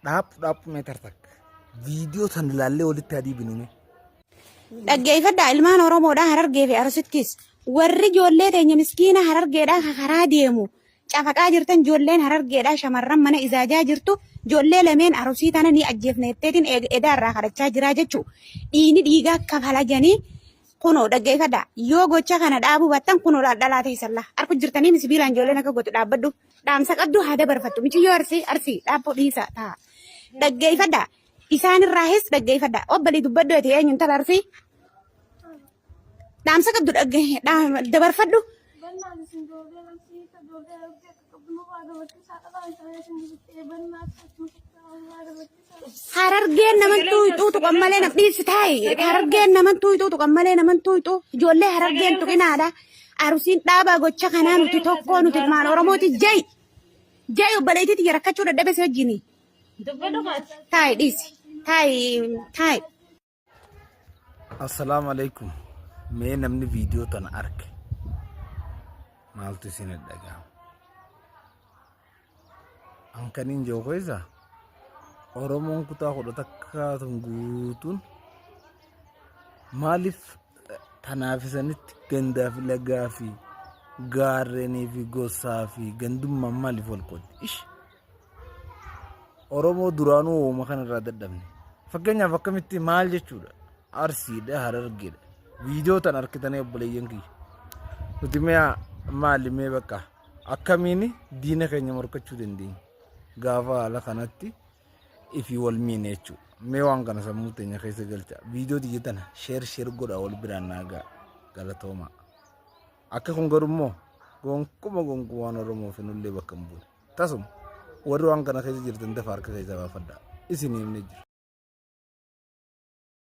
Dhaaphu dhaaphu meetar takka. Viidiyoo tan ilaallee walitti adii binume. Dhaggeeffadhaa ilmaan Oromoodhaa Harargee fi Arsittis warri ijoollee teenya miskiina Harargeedhaa ka karaa deemu cafaqaa jirtan ijoolleen Harargeedhaa shamarran mana izaajaa jirtu ijoollee lameen Arusii tana ni ajjeefna jetteetiin edaa irraa kadhachaa jiraa jechuu dhiigni dhiigaa kafala janii kunoo dhaggeeffadhaa yoo gocha kana dhaabuu baattan kunoo dhalaa teessalla arku jirtanii sibiilaan ijoolleen akka gootu dhaabbadhu dhaamsa qabdu haa dabarfattu michiyyoo Arsii Arsii dhaabboo dhiisaa ta'a dhaggeeffadhaa Isaan irraahis dhaggeeffadha. Obbolii dubbadhu ati eenyu intala Arsii? Dhaamsa qabdu dabarfadhu. Harargeen naman tuuxuu tuqan malee nam dhiisi taa'i. Harargeen naman tuuxuu tuqan malee naman tuuxuu. Ijoollee harargeen tuqinaadha. Arusiin dhaabaa gocha kanaa nuti tokkoo nuti ilmaan Oromooti ja'i. Ja'i obboleettii tiyya rakkachuu dadhabe si wajjini. Taa'i dhiisi. Taa'i taa'i. Assalaamu alaikum. Mee namni viidiyoo tana arge maaltu isin dhaga'ama? An kaniin jiru keessa Oromoon kutaa 11 tun guutuun maaliif tanaaf isanitti gandaa fi lagaa fi gaarreenii fi gosaa fi gandummaan maaliif wal qooddi? Ish! Oromoo duraanuu uuma kanarraa dadhabne. Fakkeenyaaf akkamitti maal jechuudha? Arsiidha, Harargeedha. Viidiyoo tan argitanii obboleeyyan kiyya. Nuti mee maali mee bakka akkamiin diina keenya morkachuu dandeenya? Gaafa haala kanatti ifii wal miine jechuudha. Mee waan kana sammuu teenya keessa galcha. Viidiyoo tiyya tana sheer sheer godha wal biraan naa ga'a. Galatoomaa. Akka kun garuu immoo gonkuma gonkuma waan Oromoof nullee bakka hin buune. Tasuma warri waan kana keessa jirtan dafa harka keessaa baafadhaa. Isin himne jira.